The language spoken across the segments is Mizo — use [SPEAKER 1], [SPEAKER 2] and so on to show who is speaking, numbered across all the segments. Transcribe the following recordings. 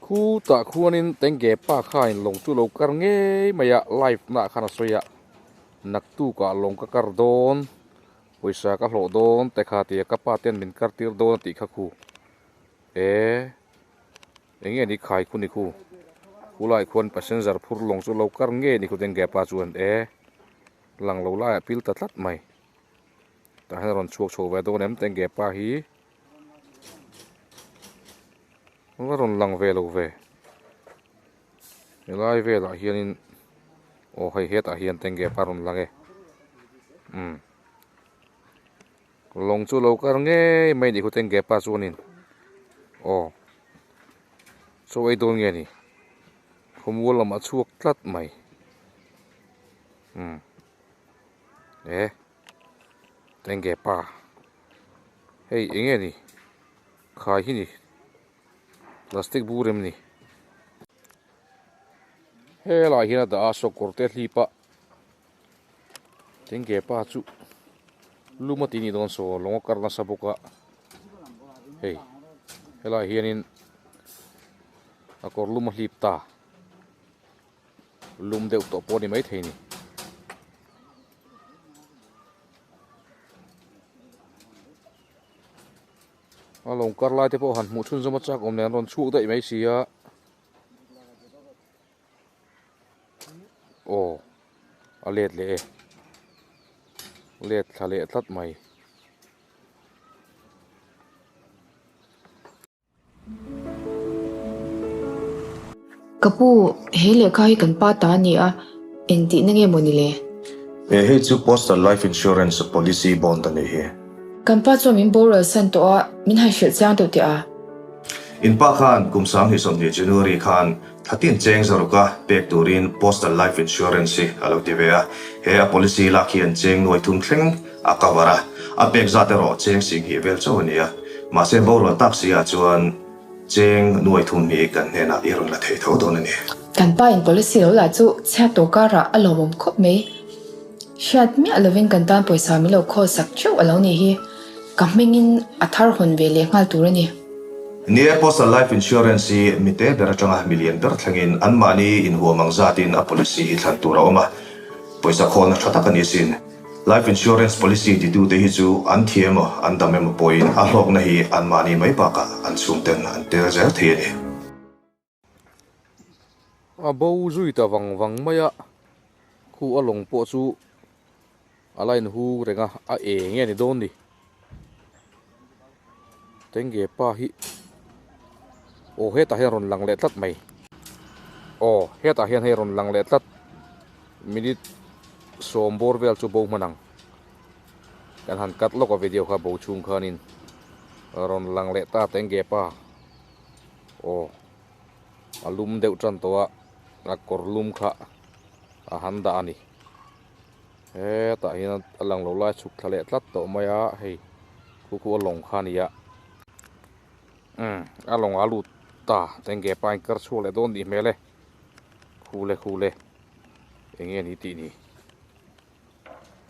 [SPEAKER 1] Khutah khuanin Tengge pa khain lawng chu lo kar ngei mai a, live naah khan a sawi a, naktukah lawng ka kar dawn, pawisa ka hlawh dawn te kha tia ka pa ten min kar tir dawn a tih kha khu. E, eng nge ni khai khu ni khu? Khulai khuan passenger phur lawng chu lo kar ngei ni khu Tengge pa chuan e, lang lo laiah pil ta tlat mai. Tah hian a rawn chhuak chho ve dawn em Tengge pa hi. Va rawn lang ve lo ve helai velah hianin aw hei hetah hian tenge pa rawn lang e umm lawng chu lo kar ngei mai anih khu tenge pa chuanin aw chaw ei dawn nge ni khawmual lamah a chhuak tlat mai umm e tenge pa. Hei eng nge ni khai hi ni plastic bur em ni helai hian a dah a sawkawr te a hlip a tengge pa chu lum a tih nih dawn saw lawng a kar nasa bawk a hei helai hianin a kawr lum a hlip ta lum deuh tawh pawh a ni maithei ni. A lawng kar lai te pawh han hmuh chhunzawm a chak awm nen an rawn chhuak daih mai si a aw a let leh e let thla leh tlat mai.
[SPEAKER 2] Ka pu, he lehkha hi kan pa ta a ni a, engtihna nge maw ni le?
[SPEAKER 3] He hei chu Postal Life Insurance Policy Bond a nih hi.
[SPEAKER 2] Kan pa chuan min boral san tawh a, min han hrilh chiang deuh teh a.
[SPEAKER 3] In pa khan kum 2020 January khan thlatin cheng zaruka pek turin Postal Life Insurance hi a lo ti ve a. He a policy lak hian cheng nuai thum thleng a cover a, a pek zat erawh cheng singhnih vel chauh a ni a. Mahse borual tak si ah chuan cheng nuai thum hi kan hnenah i rawn la thei tho dawn a ni.
[SPEAKER 2] Kan pa in policy lo lah chu chhiat tawh karah a lawmawm khawp mai. Hriat miah lovin kan tan pawisa min lo khawl sak theuh a lo nih hi. Ka hmingin a thar hawn ve leh nghal tur a ni.
[SPEAKER 3] Ni e, Postal Life Insurance hi mite ber atanga milian ber thlengin anmahni inhuam ang zatin a policy hi thlan tur a awm a, pawisa khawlna tha tak a ni asin. Life insurance policy titute hi chu an thi emaw an dam emaw pawhin a hlawkna hi anmahni mai bakah an chhungten an tel zel thei a ni.
[SPEAKER 1] A bo zui ta vang vang mai a, khu a lawng pawh chu a la inhu reng a, a eng nge ni dawn ni. Tengge pa hi aw hetah hian rawn lang leh tlat mai. Aw hetah hian hei rawn lang leh tlat. Minute sawm bawr vel chu bo hman ang. Kan han cut lawk a video kha bo chhung khanin rawn lang leh ta tengge pa. Aw a lum deuh tan tawh a, a kawr lum kha a han dah a ni. Hetah hian a lang lo lai chhuk thla leh tlat tawh mai a, hei khu khu a lawng kha a ni a. Umm a lawng a lut ta tengge pa in kar chhuak leh dawn nih hmel e. Khule khule eng nge ni tih ni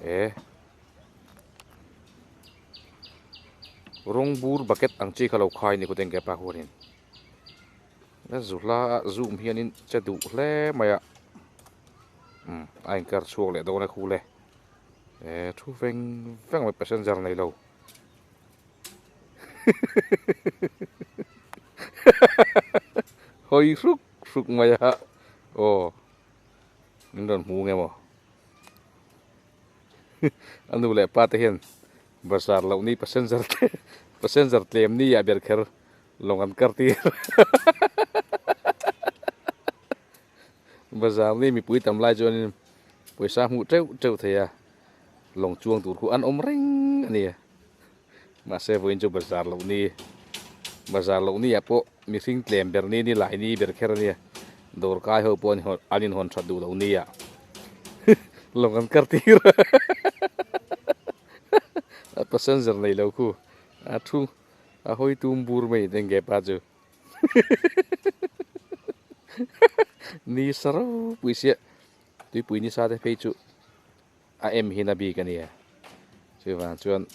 [SPEAKER 1] e rawng bur bucket ang chi kha lo khai ni kut eng ke pa khuanin a zu hla a zoom hianin che duh hle mai a umm a inkar chhuak leh dawn e khule e thu veng veng mai passenger nei lo. Hawi hruk hruk mai a aw min rawn hmu nge maw a nu leh pa te hian bazar loh ni passenger te passenger tlem ni ah ber kher lawng an kar tir bazar ni mipui tam lai chuanin pawisa hmuh teuh teuh thei a lawng chuang tur khu an awm reng a ni. Mahse vawiin chu bazar loh ni bazar loh ni ah pawh mihring tlem ber ni ni lai ni ber kher a nia dawr kai ho pawh an inhawn that duh loh ni ah lawng an kar tir a a passenger nei lo khu a thu a hawi tum bur mai eng nge pa chu ni sa ropui sia tuipui ni sa te phei chu. A em hi na bik a nia chuvang chuan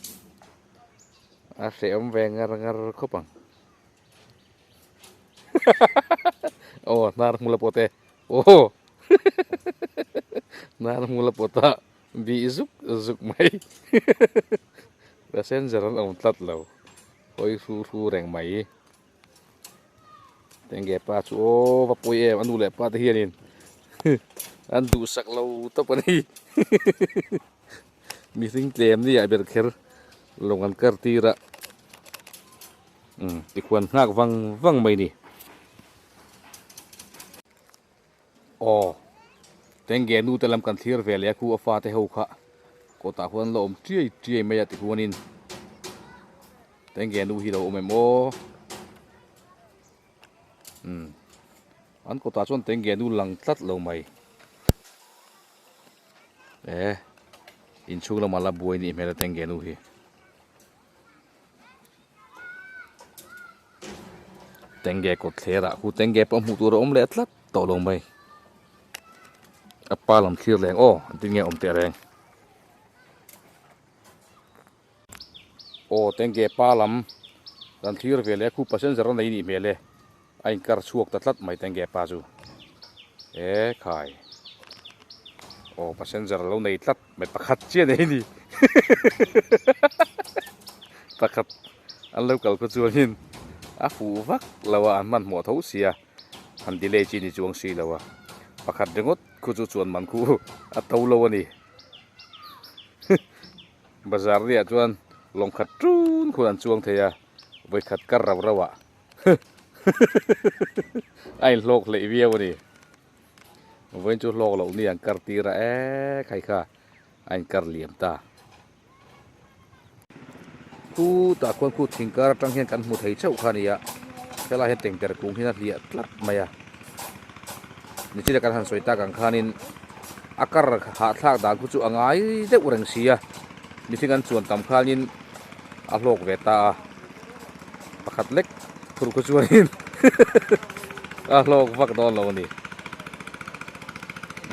[SPEAKER 1] a hrehawm ve ngar ngar khawp ang. Aw hnar hmul a pawt e. Aw hnar hmul a pawt a bih zuk zuk mai. Passenger an awm tlat lo. Hawi hru hru reng mai. Tenge pa chu aw va pawi em a nu leh pa te hianin an duhsak lo tawp a ni. Mihring tlem ni ah ber kher lawng an kar tir a umm tikhuan nghak vang vang mai ni. Aw tenge nu te lam kan thlir ve leh a khu a fate ho kha kawtah khuan an la awm chiai chiai mai a tikhuanin tenge nu hi lo awm em aw umm an kawtah chuan tenge nu lang tlat lo mai. E inchhung lamah la buai nih hmel a tenge nu hi. Tenge kawt thler ah khu tenge pawh hmuh tur a awm leh tlat tawh lo mai. A pa lam thlir leng aw an tin nge awm teh reng. Aw tenge pa lam kan thlir ve leh a khu passenger a nei nih hmel e. A inkar chhuak ta tlat mai tenge pa chu. E khai. Aw passenger lo nei tlat mai pakhat chiah nei ni. Pakhat an lo kal khaw chuanin a fuh vak lo a an hmanhmawh tho sia han delay chi ni chuang si lo a. Pakhat ringawt khu chu chuan man khu a to lo a ni. Bazar ria chuan lawng khat tun khun an chuang thei a vawikhat kar rau rau ah. A inhlawk hleih viau a ni. Vawiin chu hlawk loh ni an kar tir a e khai kha a inkar liam ta. Khutah khuan khu thing kar atang hian kan hmu thei chauh kha a ni a, helai hian tengter kung hian a hliah tlat mai a. Nichina kan han sawi tak ang khanin a kar hahthlak dan khu chu a ngai deuh reng si a, mihring an chuan tam khanin a hlawk ve ta a. Pakhat lek phur khu chuanin a hlawk vak dawn lo a ni.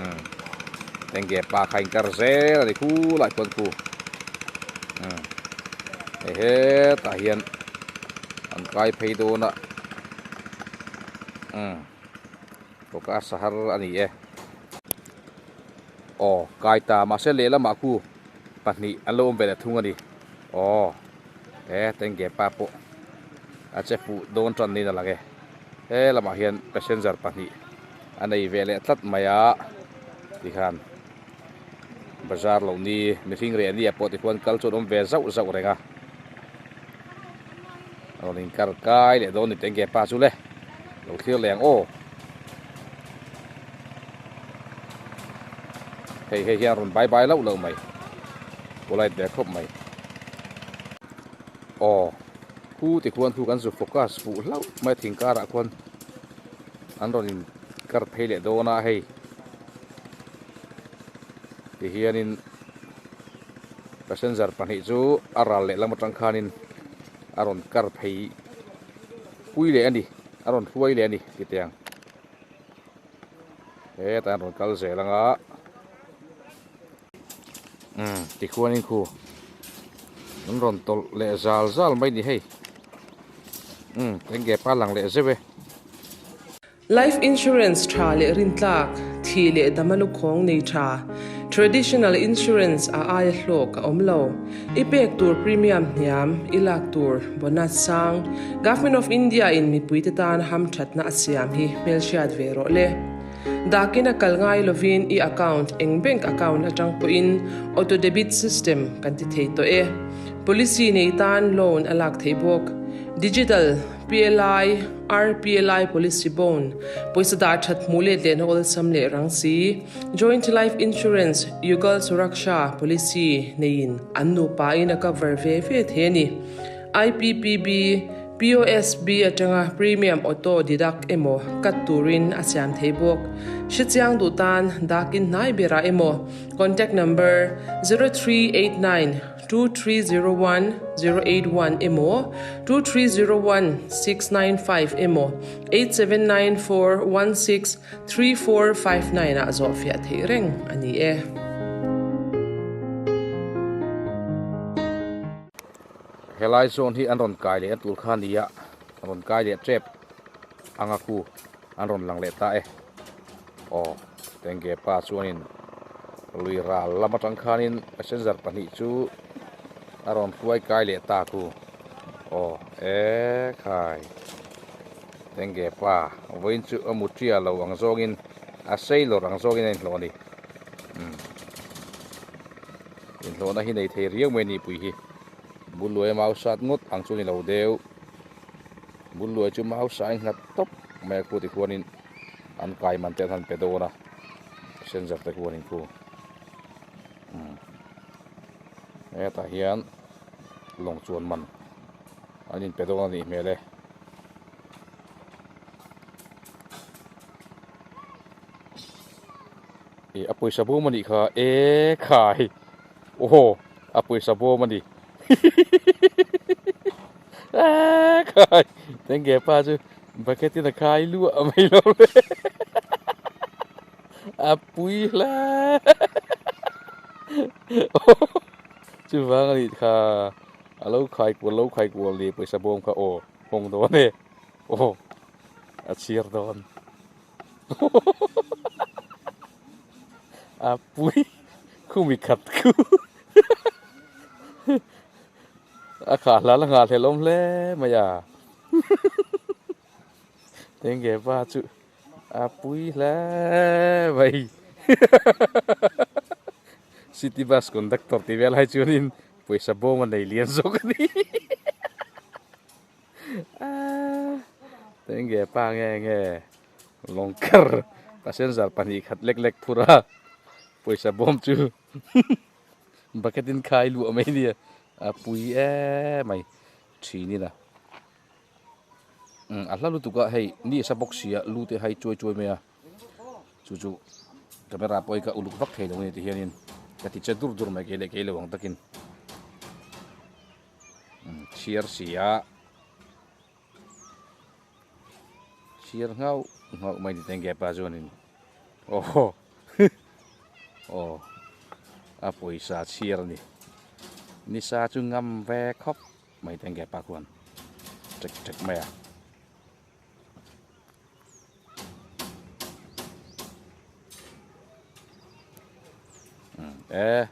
[SPEAKER 1] Umm tenge pa kha inkar zel a ni khu lai khuan khu. Umm hei hetah hian an kai phei dawn a. Umm tawka sahar a ni e. Aw kai ta mahse lehlamah khu pahnih an lo awm ve leh thung a ni. Aw. He tenge pa pawh a che fuh dawn tan niin a lang e. He lamah hian passenger pahnih a nei ve leh tlat mai a tikhan bazar loh ni mihring reh nia pawh tikhuan kal chuan awm ve zauh zauh reng a. A rawn inkar kai leh dawn ni tenge pa chu le lo thlir leh ang aw. Hei hei hian rawn bai bai loh loh mai polite ve khawp mai. Aw khu ti khuan khu kan zu focus fuh hlauh mai thing karah khuan an rawn in kar phei leh dawn a hei ti hianin passenger pahnih chu a ral leh lam atang khanin a rawn kar phei pui leh a ni a rawn hruai leh a ni ti teh ang. Hetah an rawn kal zel ang a umm tikhuanin khu an rawn tawlh leh zal zal mai ni hei umm enge pa lang leh zeuh e.
[SPEAKER 4] Life insurance tha leh rintlak, thih leh dama lukhawng nei tha, traditional insurance a aia hlawk a awm lo. I pek tur premium hniam, i lak tur bonus sang, Government of India in mipuite tan hamthatna a siam hi hmelhriat ve rawh le. Dakin a kal ngai lovin i account eng bank account atang pawhin auto debit system kan ti thei tawh e. Policy nei tan loan a lak theih bawk. Digital PLI, RPLI policy bond, pawisa dah that hmuh let lehna awlsam leh rang si. Joint Life Insurance, Yugal Suraksha Policy neiin an nupain a cover ve ve thei a ni. IPPB, POSB atanga premium auto deduct emaw cut turin a siam thei bawk. Hrechiang duh tan dakin hnai berah emaw contact number 0389 2301 081 emaw 2301 695 emaw 8794 16 3459 ah zawhfiah theih reng a ni e.
[SPEAKER 1] Helai zawn hi an rawn kai leh a tur kha a ni a, a rawn kai leh tep. anga khu an rawn lang leh ta e. Aw Tengge pa chuanin lui ral lam atang khanin passenger pahnih chu a rawn hruai kai leh ta khu. Aw e khai Tengge pa vawiin chu a mu tia lo ang zawngin a sailor ang zawngin a inhlawh a ni. Umm inhlawhna hi nei thei riau mai a ni pui hi. Bul luai a mau sat ngawt ang chu a ni lo deuh. Bul luai chu mau sa a inghat tawp mai a khu tikhuanin an kai man te an han pe dawn a passenger te khuanin khu umm hetah hian lawng chuan man an inpe dawn a nih hmel e. Ih a pawisa bawm a nih kha e khai aw a pawisa bawm a ni e khai tengge pa chu bucket in a khai luah mai lo le a pui hle chuvang a nih kha a lo khai kual lo khai kual ni pawisa bawm kha aw hawng dawn e aw a chhiar dawn. A pui khumi khat khu a khah hla la nghah hlelh awm hle mai a tenge pa chu a pui hle mai city bus conductor tih vel ai chuanin pawisa bawm a nei lian zawk a ni. Tenge pa nge nge lawngkar passenger pahnih khat lek lek phur a pawisa bawm chu bucket in khai luah mai nia a pui em mai thin ila a hla lutuk a hei ni a sa bawk sia lu te hai chuai chuai mai a chu chu camera pawh hi ka uluk vak thei lo a ni ti hianin ka ti che dur dur mai kei leh kei lo ang takin. Chhiar si a chhiar nghauh nghauh mai ni teng pa chuanin aw aw a pawisa chhiar a ni nisa chu ngam ve khawp mai teng pa khuan ṭek ṭek mai a. E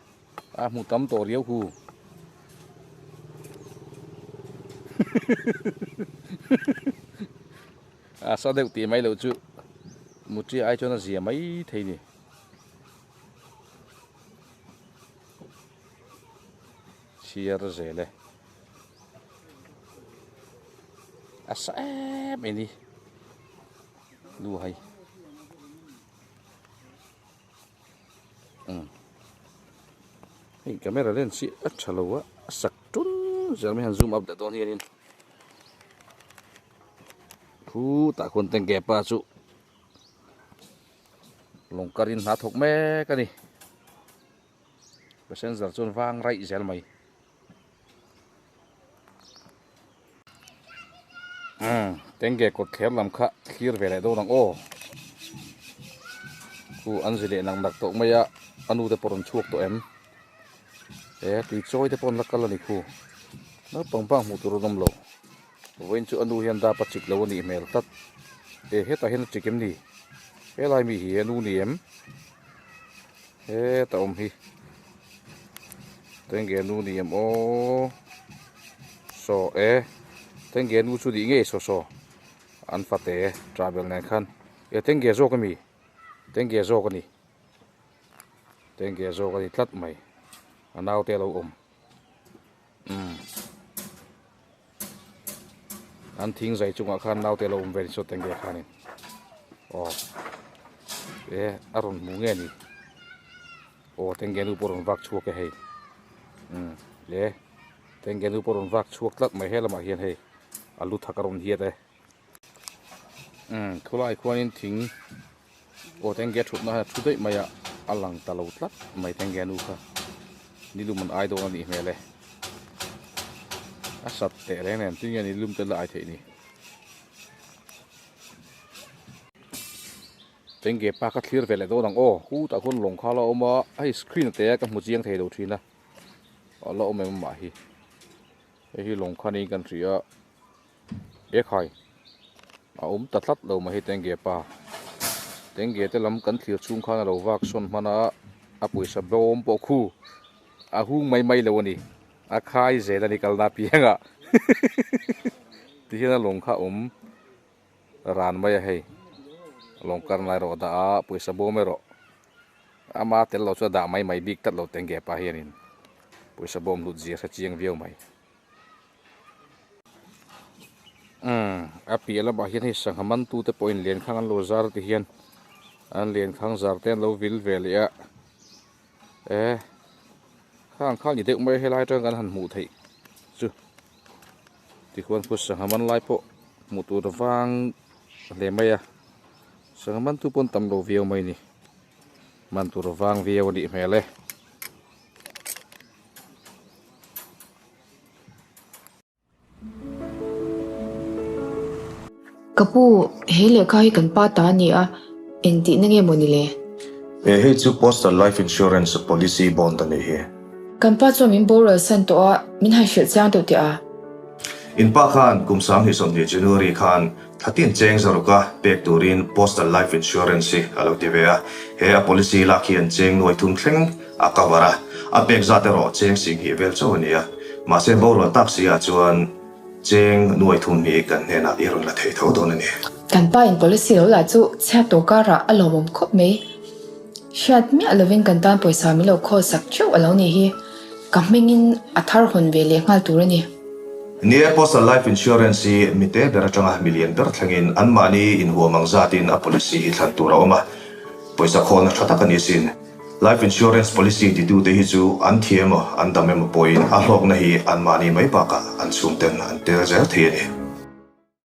[SPEAKER 1] a hmu tam tawh riau hu a sa deuh tih mai loh chu mutri ai chuan a zia mai thei ni chhiar zel e. A sa em em ni lu hai umm hei camera lens hi a tha lo a a sak tun zel mai han zoom up leh dawn hianin khutah khuan tengge pa chu lawng karin hna thawk mek a ni passenger chuan vang raih zel mai. Umm tenge kawt thler lam kha thlir ve leh dawn ang aw khu an zi leh nak nak tawh mai a a nu te pawh rawn chhuak tawh em he tui chawi te pawh an la kal a ni khu naupang bak hmuh tur an awm lo vawiin chu a nu hian dap a chik lo a nih hmel tlat e hetah hian a chik em ni helai mi hi a nu ni em. Heta awm hi Tenge nu ni em aw saw e Tenge nu chu nih ngei saw saw an fate travel nen khan e Tenge zawk ami Tenge zawk ani Tenge zawk ani tlat mai a naute alo awm umm an thing zai chungah khan naute lo awm ve ni saw tenge khanin aw e a rawn hmu nge ni aw tenge nu pawh rawn vak chhuak e hei umm le tenge nu pawh rawn vak chhuak tlat mai he lamah hian hei a lu thak a rawn hiat e umm khawlai khuanin thing aw tenge thutna hian a thu daih mai a a lang ta lo tlat mai tenge nu kha nilum an ai dawn a nih hmel e a sat teh reng nen tinge nilum te la ai theih ni tenge pa kha thlir ve leh dawn ang aw khutah khuan lawng kha la awm a hei screen te ka hmu chiang thei lo thin a a la awm em mah hi hei hi lawng kha niin kan hria e khai. A awm ta tlat lo mai hei Tengge pa. Tengge te lam kan thlir chhung khan a lo vak sawn hman a, a pawisa bawm pawh khu a hung mai mai lo a ni. A khai zel a ni kalna apiangah tihian a lawng kha a awm ran mai a hei. Lawng karna erawh a dah a, pawisa bawm erawh ama tel lo chu a dah mai mai bik tlat lo Tengge pa hianin pawisa bawm hlut zia hre chiang viau mai. Umm a piah lamah hian hei sangha man tu te pawhin lenkhang an lo zar ti hian an lenkhang zar te an lo vil ve leh a e khang kha ni deuh mai a helai atang kan han hmuh theih chu tikhuan khu sangha man lai pawh hmuh tur vang hle mai a sangha man tu pawh an tam lo viau mai a ni man tur vang viau a nih hmel e.
[SPEAKER 2] Ka pu, he lehkha hi kan pa ta a ni a, engtihna nge maw ni le?
[SPEAKER 3] He hei chu Postal Life Insurance Policy Bond a nih hi.
[SPEAKER 2] Kan pa chuan min boral san tawh a, min han hrilh chiang deuh teh a.
[SPEAKER 3] In pa khan kum 2020 January khan Thlatin cheng zaruka pek turin Postal Life Insurance hi a lo ti ve a, he a policy lak hian cheng nuai thum thleng a cover a, a pek zat erawh cheng singhnih vel chauh a ni a, mahse borual tak si ah chuan cheng nuai thum hi kan hnenah i rawn la thei tho dawn a ni.
[SPEAKER 2] Kan pa in policy lo lah chu chhiat tawh karah a lawmawm khawp mai. Hriat miah lovin kan tan pawisa min lo khawl sak theuh a lo nih hi. Ka hmingin a thar hawn ve leh nghal tur a ni.
[SPEAKER 3] Ni e, Postal Life Insurance hi mite ber atanga milian ber thlengin anmahni inhuam ang zatin a policy hi thlan tur a awm a, pawisa khawlna tha tak a ni sin. Life Insurance policy titute hi chu an thi emaw an dam emaw pawhin a hlawkna hi anmahni mai bakah an chhungten an tel zel thei a ni.